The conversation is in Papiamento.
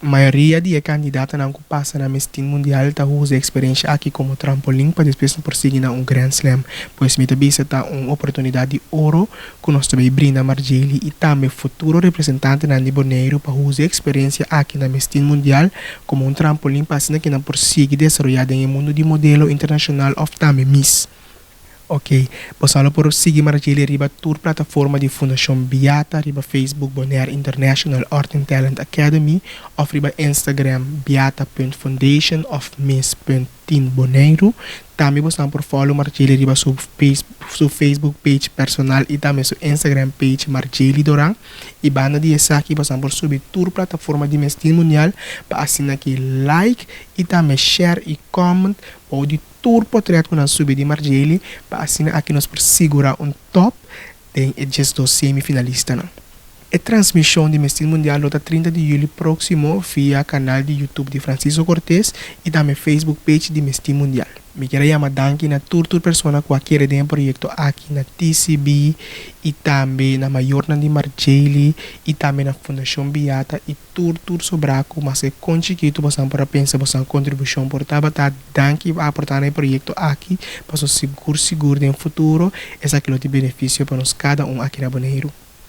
Mayoria di e kandidatonan ku pasa na Miss Teen Mundial ta usa e eksperensha aki komo trampolin pa despues nan por sigui na un Grand Slam. Pues mi ta bisa ta un oportunidat di oro ku nos ta bay brinda Marjely i tambe futuro representantenan di Boneiru pa usa e eksperensia aki na Miss Teen Mundial komo un trampolin pa asina ke nan por sigui desaroyá den e mundu di modelo internashonal òf tambe Miss. Ok, boso lo por sigui Marjely riba tur plataforma di Fundashon Biata, riba Facebook Bonaire International Art and Talent Academy òf riba Instagram biata punt foundation òf miss punt teen Boneiru. Tambe boso por follow Marjely riba su su Facebook page personal i tambe su Instagram page Marjely Doran. I banda di esaki boso por subi tur plataforma di Miss Teen Mundial pa asina ki like i tambe share i comment bou di tur potret ku nan subi di Marjely pa asina aki nos por sigurá un tòp den e 12 semifinalistanan. E transmishon di Miss Teen Mundial lo ta 30 di yüli próksimo via kanal di YouTube di Francisco Cortez i tambe Facebook page di Miss Teen Mundial. Mi ke yama danki na tur tur persona ku a kere den e proyekto aki, na TCB i tambe na mayornan di Marjely i tambe na Fundashon Biata i tur tur sobrá ku maske kon chikitu boso por a pensa boso kontribushon por tabata. Danki pa aportá na e proyekto aki, pasobra sigur sigur den futuro esaki lo tin benefisio pa nos kada un aki na Boneiru.